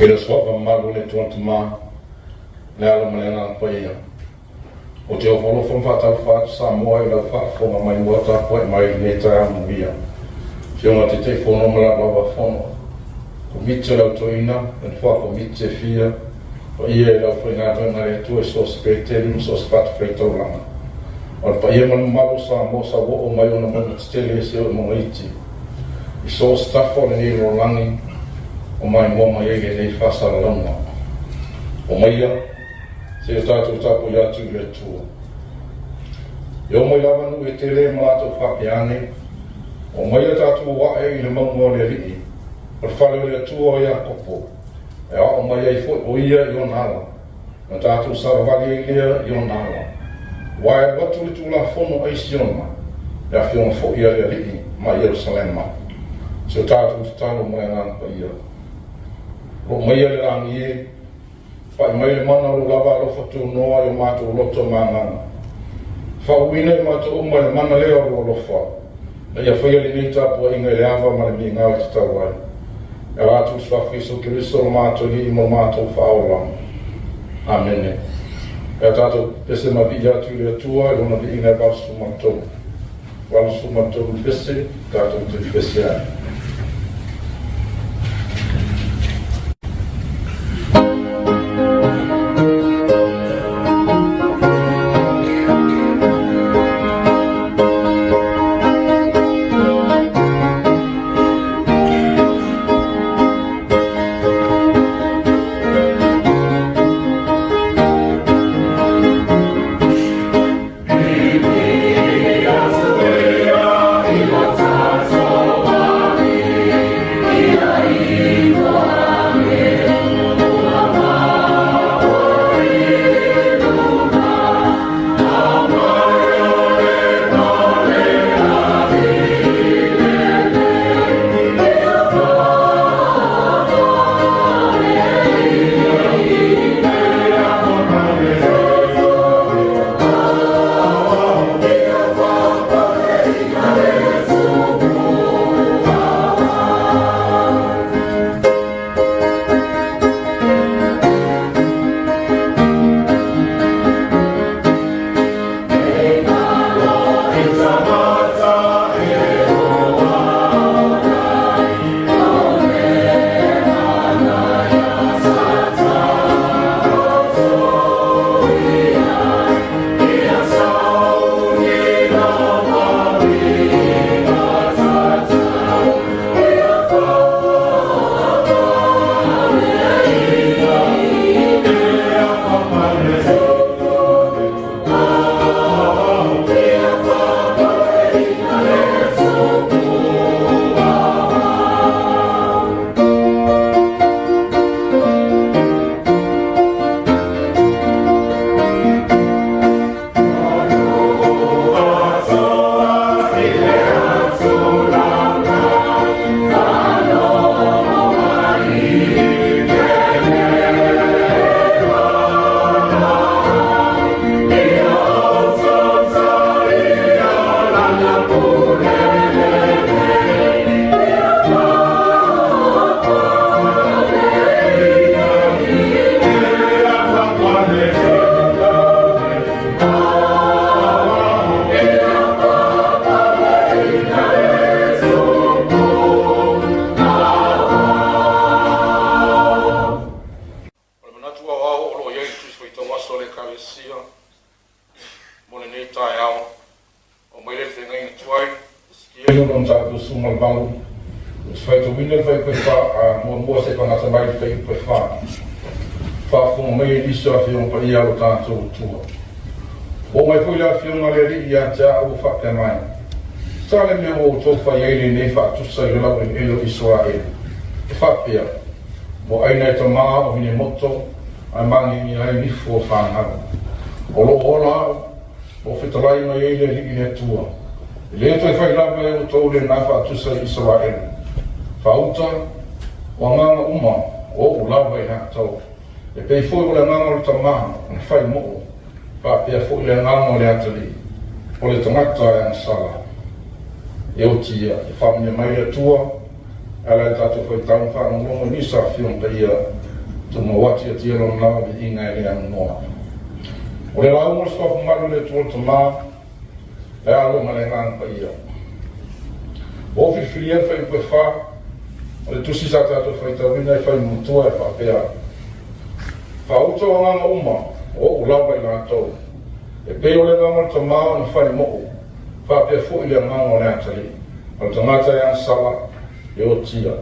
I le suafa mamalu o le Atua Tama, le Alo ma le Agaga Paia. Ou te ofo alofa ma faatalofa atu Samoa i lau faafofoga mai ua tapuai mai i lenei taeao manuia. Afioga i le Taitaifono ma Laulau a Fono, Komiti o le Au Toeaina, le Nofoa Komiti e fia, paia i le aufaigaluega a le Atua i so o se Peteli ma so o se fatafaitaulaga. O le paia ma le mamalu o Samoa sauoo mai ona mauga tetele seia oo i mauga iti. I so o se tafa o lenei lalolagi o maimoa mai ai lenei faasalalauga. Omaia, seia tatou tapuai atu i le Atua. E omai lava nuu e tele ma latou faapea ane, Omaia tatou o ae i le mauga o le Alii, o le fale o le Atua o Iakopo, e aoao mai ai foi o ia i ona ala, ona tatou savavali ai lea i ona ala. Aua e alu atu le Tulafono a i Siona, le afioga foi a le Alii mai Ierusalema. Si o tatou tatalo ma le Agaga Paia. O lo o maia le lagi e, Pai mai le mana o lou lava alofa tunoa i o matou loto ma agaga. Faauuina i matou uma i le mana lea o lou alofa, ina ia faia lenei tapuaiga i le ava ma le migao e tatau ai. E ala atu i le Suafa Iesu Keriso lo matou Alii ma lo matou Faaola. Amene. E a tatou pese ma vii atu i le Atua i Lona viiga e 83. 83 pese, tatou te pese ai. O le manatu aoao o lo o i ai le Tusi Faitau Aso a le Ekalesia mo lenei taeao, aumai lea i le feagaiga tuai, Esekiele 38, ou te faitauina le fuaiupu e fa, a, muamua seia fagata mai le fuaiupu e fa. Faafofoga mai e nisi o Afioga Paia a lo tatou Atua. Ua oo mai foi le Afioga a le Alii ia te au ua faapea mai, Sa le mea ua outou fai ai lenei faatusa i le laueleele o Isaraelu, e faapea, Ua aina e tama o Hinemoto ae magigia ai nifo o fanau. O lo o ola au, ua fetalai mai ai le Alii le Atua. E le toe fai lava e outou lena faatusa i Isaraelu. Faauta, o agaga uma o ou lava i latou. E pei foi o le agaga o le tama na fai moo, faapea foi le agaga o le atalii, o le tagata e agasala. E oti ia, e faamanuia mai le Atua, e ala i le tatou faitau ma faalogologo i nisi afioga paia. Tumau atiatia Lona lava viiga e le aunoa. O le lauga o le Suafa Malu o le Atua le Tama, le Alo ma le Agaga Paia. Ua ou filifilia le fuaiupu e fa o le tusi sa tatou faitauina e fai matua e faapea, Faauta o agaga uma o ou lava i latou, e pei o le agaga o le Tama ona fai mo'u, faapea foi le agaga o le atalii, o le tagata e agasala, e otia.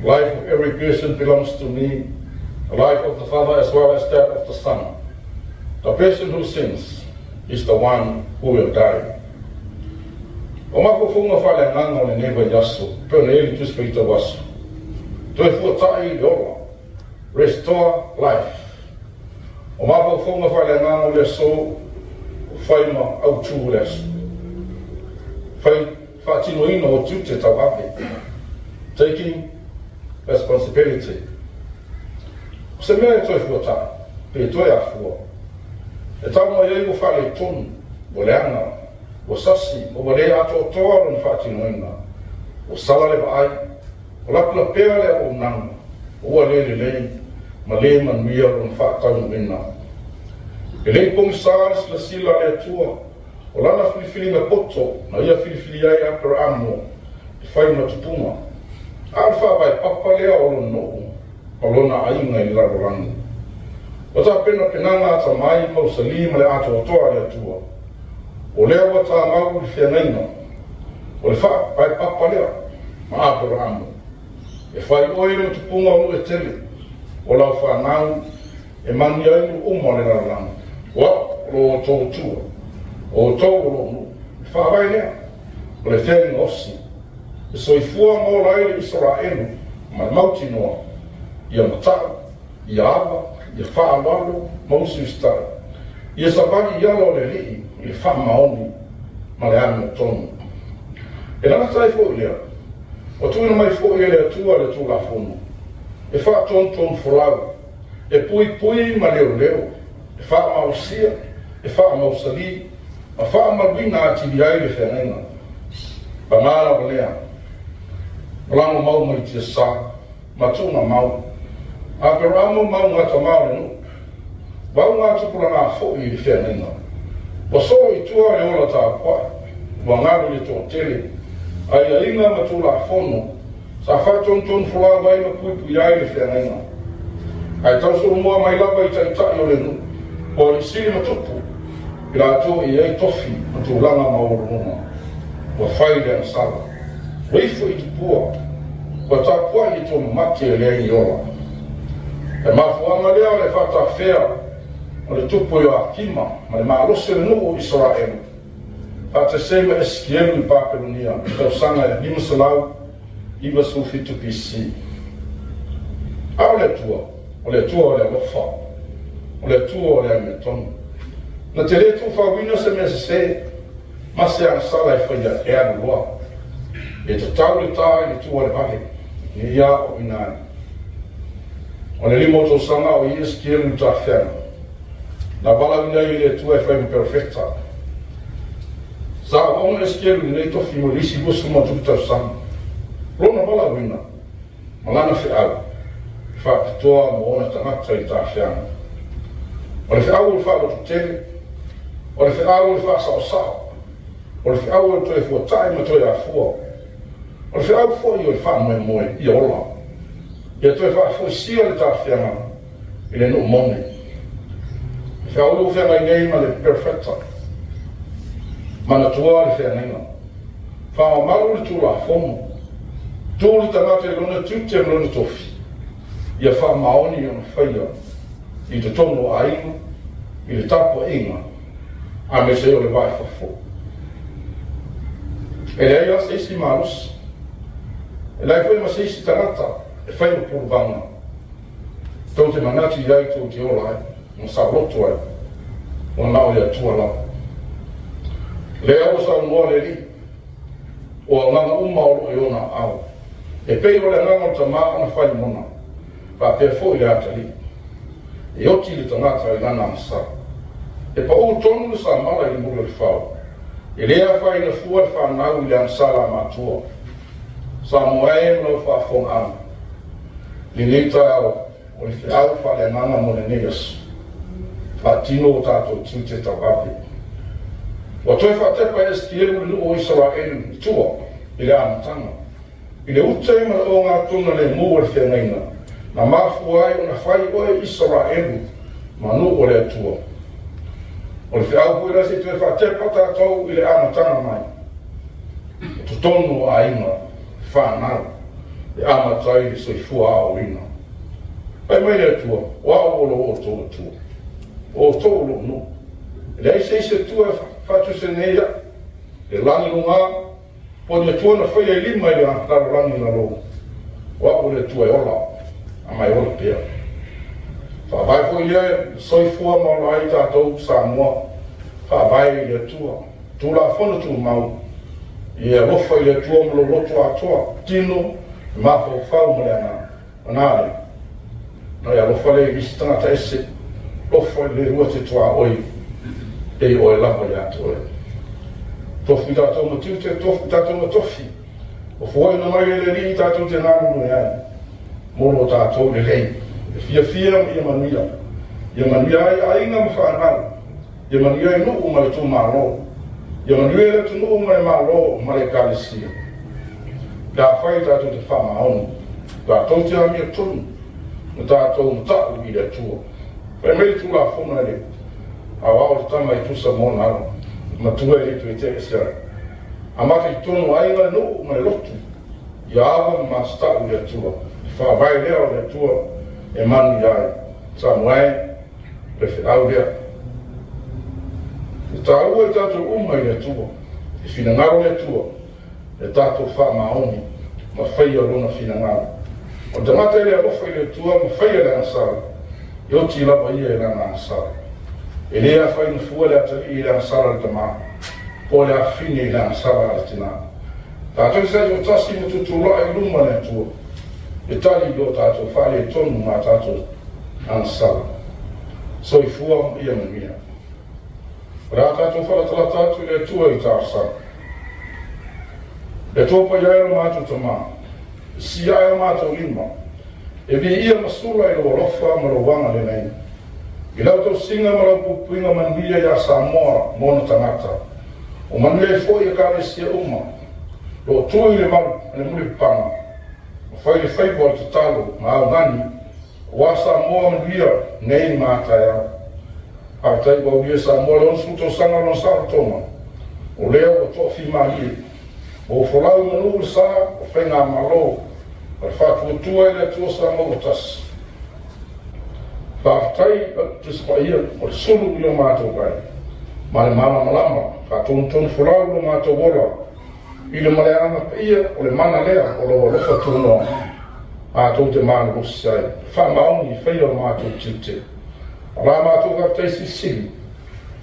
Life of every person belongs to me, the life of the Father as well as that of the Son. The person who sins is the one who will die. O mafaufauga faaleagaga o lenei vaiaso, e pei ona i ai le Tusi Faitau Aso, Toe fuata'i i le ola, Restore life. O mafaufauga faaleagaga o le aso, o fai ma autu o le aso. Fai faatinoina o tiute tauave, Taking responsibility. O se mea e toe fuata'i, pe toe afua, e tau mai ai ua faaletonu, ua leaga, ua sasi ma ua le atoatoa lona faatinoina, ua sala le vaai, ua lapelapea le auaunaga, ma ua le lelei ma le manuia lona faataunuuina. E le i pogisa le silasila a le Atua, o lana filifiliga poto na ia filifili ai Aperamo e fai ma tupuga, a o le faavae papa lea o lona nuu ma lona aiga i le lalolagi. Ua tapenapenaga atamai, mausali ma le atoatoa a le Atua, o lea ua tamau i le feagaiga o le faavae papa lea ma Aperamo, e fai oe ma tupuga o nuu e tele, o lau fanau e manuia ai nuu uma o le lalolagi. O au o lo outou Atua, o outou o lou nuu. Le faavae lea o le feagaiga osi e soifua ma ola ai le Isaraelu ma le mautinoa, ia mata'u, ia ava, ia faaaloalo ma usiusitai, ia savali i ala o le Alii i le faamaoni ma le amiotonu. E lalata ai foi lea, ua tuuina mai foi e le Atua le Tulafono e faatonutonu folau, e puipui ma leoleo, e faamalosia, e faamausali, ma faamaluina atili ai le feagaiga. Paga lava lea, ua lagomau mai tiasa ma tuugamau, Aperamo ma augatama o le nuu, ua augatupulaga foi i le feagaiga. Ua solo i tua le ola tapuai, ua galu i le toatele, aiaiga ma Tulafono sa faatonutonu folau ai ma puipui ai le feagaiga. Ae tausolomua mai lava i taitai o le nuu, o alii sili ma tupu, i latou e i ai tofi ma tulaga maualuluga. Ua fai le agasala, ua ifo i tupua, ua tapuai i tuamamate e leai ni ola. O le mafuaaga lea o le faatafea o le tupu o Ioakima ma le malosi o le nuu o Isaraelu, faatasi ai ma Esikielu i Papelonia i le tausaga e 597 BC. A o le Atua, o le Atua o le alofa, o le Atua o le amiotonu. Na te le tuufauina se mea sese ma se agasala e faia e alu loa. E tatau le ta i le tu a le vale, ne i aoaoina ai. O le lima o tausaga o Iesikielu i le tafeaga, na valaauina ai e le Atua e fai ma perofeta. Sa auauna Esikielu i lenei tofi mo le isi 27 tausaga. Lona valaauina ma lana feau e faapitoa mo ona tagata i le tafeaga. O le feau o le faalototele, o le feau o le faasaosao, o le feau o le toe fuata'i ma toe afua, o le feau foi o le faamoemoe ia ola, ia toe faafoisia le tafeaga i le nuu moni. Le feau lea ua feagai nei ma le perofeta, manatua le feagaiga, faamamalu le Tulafono, tu le tagata i lona tiute ma lona tofi, ia faamaoni ona faia i totonu o aiga, i le tapuaiga, aemaise ai o le va i fafo. E leai lava se isi malosi, e leai foi ma se isi tagata e fai ma puluvaga Tou te manatu i ai tou te ola ai, ma saoloto ai, ua na o le Atua lava. Lea ua saunoa le Alii, o agaga uma o lo o i ona aao, e pei o le agaga o le tama ona fai mona, faapea foi le atalii. E oti le tagata i lana agasala. E paʻū tonu le samala i le muli o le fao. E le afaina fua le fanau i le agasala a matua. Samoa e ma lau faafofogaaga i lenei taeao. O le feau faaleagaga mo lenei aso, faatino o tatou tiute tauave. Ua toe faatepa e Esekielu le nuu o Isaraelu i tua i le amataga, i le ute ma le ogatotonu lemu o le feagaiga na mafua ai ona fai oe Isaraelu ma nuu o le Atua. O le feau foi lea se i toe faatepa tatou i le amataga mai o totonu o aiga fanau e amata ai le soifua aoaoina. Fai mai le Atua, o au o lo outou Atua, o outou o lou nuu. E leai se isi Atua e faatusa nei au, le lagi luga, po o ni Atua na faia i lima i le lalolagi i lalo. O au o le Atua e ola, a ma e ola pea. Faavae foi lea e soifua ma ola ai tatou Samoa, faavae i le Atua. Tulafono Tumau, ia alofa i le Atua ma lou loto atoa, tino, le mafaufau ma le agaga. Ona lea, na e alofa lea i isi tagata ese, alofa i le lua te tuaoi, pei oe lava ia te oe. Tofi tatou ma tiute, tofi tatou ma tofi. O fuaina mai e le Alii tatou te galulue ai, mo lo tatou lelei, e fiafia ma ia manuia. Ia manuia ai aiga ma fanau, ia manuia ai nuu ma le itumalo, ia manuia le atunuu ma le Malo ma le Ekalesia. Pe afai tatou te faamaoni, tatou te amiotonu ma tatou matau i le Atua. Fai mai le Tulafono e le aoao le tama e tusa ma ona ala, matua e le toe tee ese ai. Amata i totonu o aiga, le nuu ma le lotu, ia ava ma masitau i le Atua. Le faavae lea o le Atua e manuia ai. Samoa e, o le feau lea. E taua i tatou uma i le Atua, e finagalo le Atua, e tatou faamaoni ma faia lona finagalo. O le tagata e le alofa i le Atua ma faia le agasala, e oti lava ia i lana agasala. E le afaina fua le atalii i le agasala a le tama, po o le afafine i le agasala a le tina. Tatou te taitoatasi ma tutulai i luma o le Atua, e tali i o tatou faaletonu ma tatou agasala. Soifua ma ia manuia. O le a tatou faalatalata atu i le Atua i talosaga. Le Atua paia e o matou tama, e siae o matou lima, e viia ma sula i lou alofa ma lou agalelei, i lau tausiga ma lau puipuiga manuia iā Samoa ma ona tagata, o manuia ai foi Ekalesia uma, lo o tu i le malu ma le mulipapaga, ma fai le faiva o le tatalo ma augani, aua Samoa manuia nei ma a taeao. Faafetai ua aulia e Samoa le 60 tausaga o lona saolotoga, o lea ua toafimalie, ua folau i manu le sa o faigamalo ma le faatuatua i le Atua Samoa ua tasi. Faafetai Tusi Paia o le sulu i lo matou ai ma le malamalama, faatonutonu folau lo matou ola i le ma le agaga paia o le mana lea o lou alofa tunoa matou te malolosi ai, faamaoni i faia o matou tiute. O la matou faafetai silisili,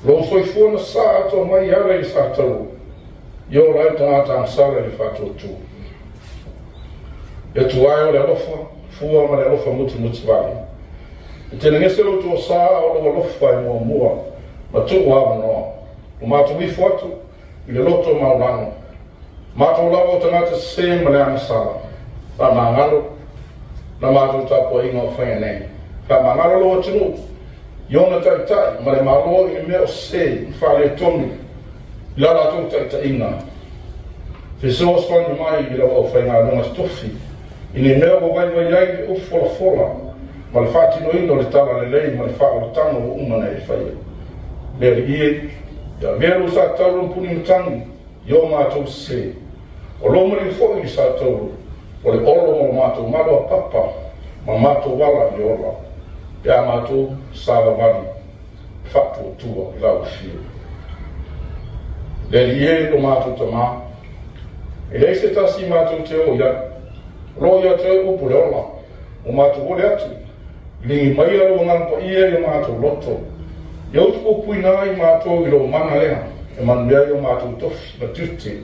lou soifua na sa atoa mai e ala i le sataua, i ola ai le tagata agasala i le faatuatua. Le Atua e o le alofa, fua ma le alofa mutimuti vale. E tenegese lou toasa a o lou alofa e muamua ma tuu avanoa. Ua matou ifo atu i le loto maulano. Matou lava o tagata sese ma le agasala. Faamagalo la matou tapuaiga o faia nei. Faamagalo lou atunuu i ona taitai ma le Malo i le mea o sese ma faaletonu i la latou taitaiga. Fesoasoani mai i lau aufaigaluega totofi i ni mea ua vaivai ai le ufu folafola ma le faatinoina o le talalelei ma le faaolataga ua uma ona e faia. Le Alii e, ia avea lou sa taulu ma puni matagi i o matou sese. O lou maliu foi i le sa taulu, o le olo ma lo matou malo a papa ma matou ala i le ola, pe a matou savavali faatuatua i lau afio. Le Alii e, lo matou Tama, e leai se tasi matou te o i ai, o lo o ia te oe upu le ola, ua matou ole atu, ligi maia lou Agaga Paia i o matou loto, ia utupupuina ai matou i lou mana lea, e manuia ai o matou tofi ma tiute,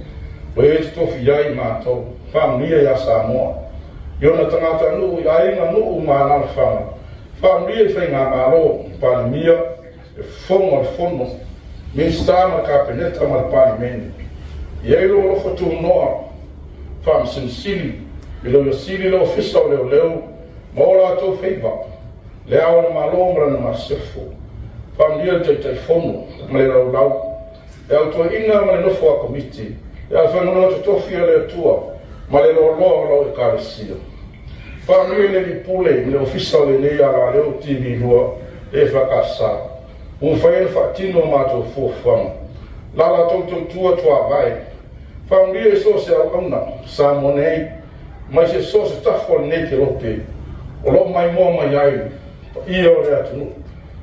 o e te tofi i ai matou, faamanuia iā Samoa, i ona tagatanuu i aiga, nuu ma alaalafaga, faamanuia i faigamalo, Palemia, le Fofoga o le Fono, Minisita ma le Kapeneta ma le Palemene. E i ai lou alofa tunoa, Faamasino Sili, le Loia Sili, le Ofisa o Leoleo ma o latou faiva. Le Ao o le Malo ma lana Masiofo, faamanuia le Taitaifono ma le Laulau, le Au Toeaina ma le nofo a Komiti, le aufaigaluega totofi a le Atua ma le loaloa o lau Ekalesia. Faamanuia i le Alii Pule ma le Ofisa o lenei Alaleo TV2 EFKS, ua mafai ona faatino a matou fuafuaga, la latou tautua tuavae. Faamanuia i so o se auauna Samoa nei, mai se so o se tafa o lenei kelope o lo o maimoa mai ai paia o le atunuu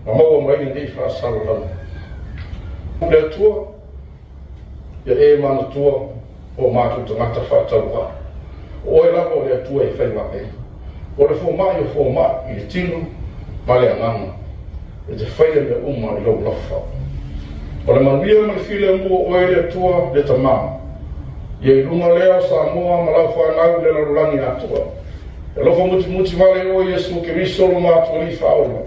ma maua mai lenei faasalalauga. Le Atua, ia e manatua o matou tagata faatauvaa. O oe lava o le Atua e fai vaega. O le fomai o fomai i le tino ma le agaga, e te faia mea uma i lou alofa. O le manuia ma le filemu o oe le Atua le Tama, ia i luga lea o Samoa ma lau fanau i le lalolagi atoa. E alofa mutimuti vale oe Iesu Keriso lo matou Alii faaola,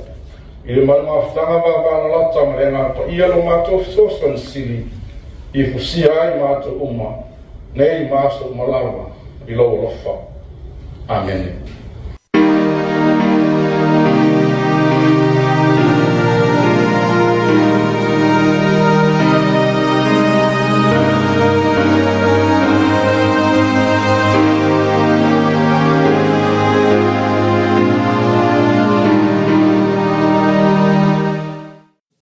i le malumafutaga vavalalata ma le agaga paia lo matou fesoasoani sili, i fusia ai matou uma, nei ma aso uma lava, i lou alofa. Amene.